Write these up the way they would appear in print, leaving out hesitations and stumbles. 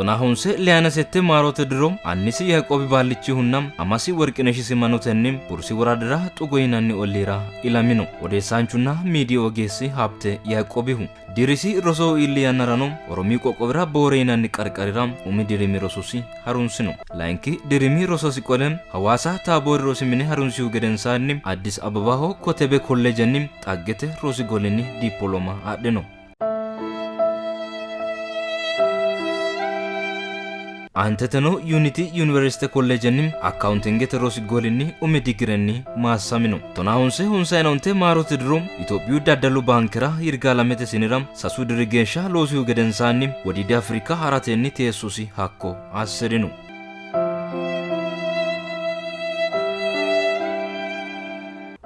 Tonaahonse leyana sette maarote diro annisi Yaiqoobi Baallichihunna amasi Worqineshi Simanotenni Bursi woradira Xugo yinanni olliira ilamino. Odeessaanchunna miidiyu ogeessi Habte Yaiqoobihu dirisi rosoho iilli yannarano Oromiyu qoqqowira Boore yinanni qarqarira umi dirimi rososi harunsino. Layinki dirimi rososi qole Hawaasa Taaboori rosi mine harunsihu gedensaanni Addis Ababaho Kotebe Kolleejenni xaggete rosi golinni dippoloma adhino. Aanteteno Yuniti Yuniversite Kolleejenni Akkawuntingete rosi golinni umi digirenni maassamino. Tonaahonse honsayina onte maarote diro Itophiyu Daddalu Baankera Yirgaalamete sinira sasu diri geeshsha loosihu gedensaanni Wodiidi Afrika ha'ratenni teessosi hakko assi'rino.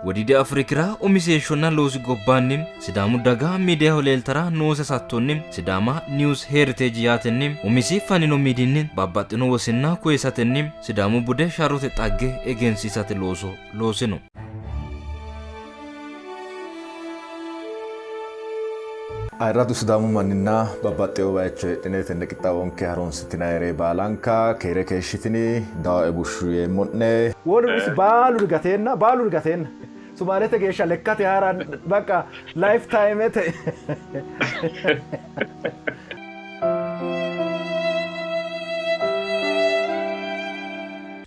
Wodiidi Afrikira umisi heeshshonna loosi gobbaanni Sidaamu daga miidiyaho leeltara noose hasattonni Sidaama News Heritage yaatenni umisi fanino miidiyinni babbaxxino wosinna koyisatenni Sidaamu bude sharrote xagge egensiisate looso loosino. Ayirradu Sidaamu manninna babbaxxewo bayicho heedhine tenne qixxaawonke harunsitinayire baalanka keere keeshshitini, dawoe bushshu yeemmo'ne. Woluri isi baaluri gateenna baaluri gateenna Sumaalete geeshsha lekkate ha'ra baqa life timete.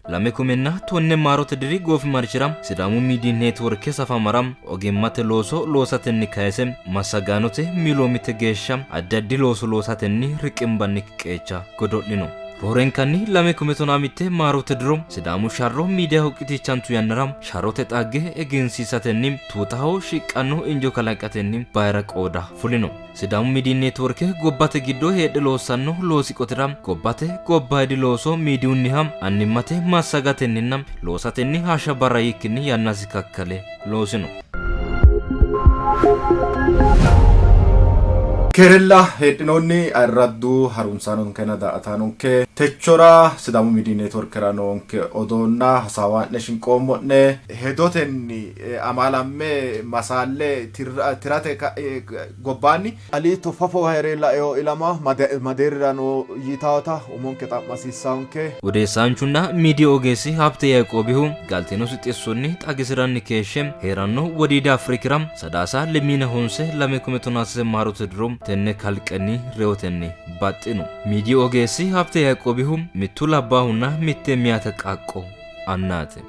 2010 maarote diri goofimarchira Sidaamu Miidiy Neetworke safamara ogimmate looso loosatenni kayse massagaanote miiloomitte geeshsha addi addi looso loosatenni riqimbannikki qeecha godo'lino. Roorenkanni 2015 maarote diro Sidaamu sharro miidiyaho qitiichantu yannara sharrote xagge egensiisatenni tuutaho shiqqanno injo kalaqatenni bayira qooda fulino. Sidaamu Miidiy Neetworke gobbate giddo heedhe loossanno loosi qotira gobbate gobbaydi looso miidiyunniha annimmate massagatenninna loosatenni hashsha barra yiikkinni yannasi kakkale loosino. Keerella heedhinoonni ayirraddu harunsaanonkenna daa''ataanonke, techora Sidaamu Miidiy Neetworkera noonke odoonna hasaawaa'ne shinqoommo'ne. Hedotenni amaalamme masaalle tirate gobbaanni. Aliito fafowa hee're laino ilama ma deerrira no yitaata umonke xa'ma hasiissaanke. Odeessaanchunna miidiyu ogeessi Habte Yaiqoobihu galtinosi xissonni xagisi'ranni keeshshe hee'ranno Wodiidi Afrikira Sadaasa lemiina honse 2013 maarote diro tenne kalqenni reyotenni baxxino. Miidiyu ogeessi Habte Yaiqoobihu mittu labbaahunna mitte meyate qaaqqo annaati.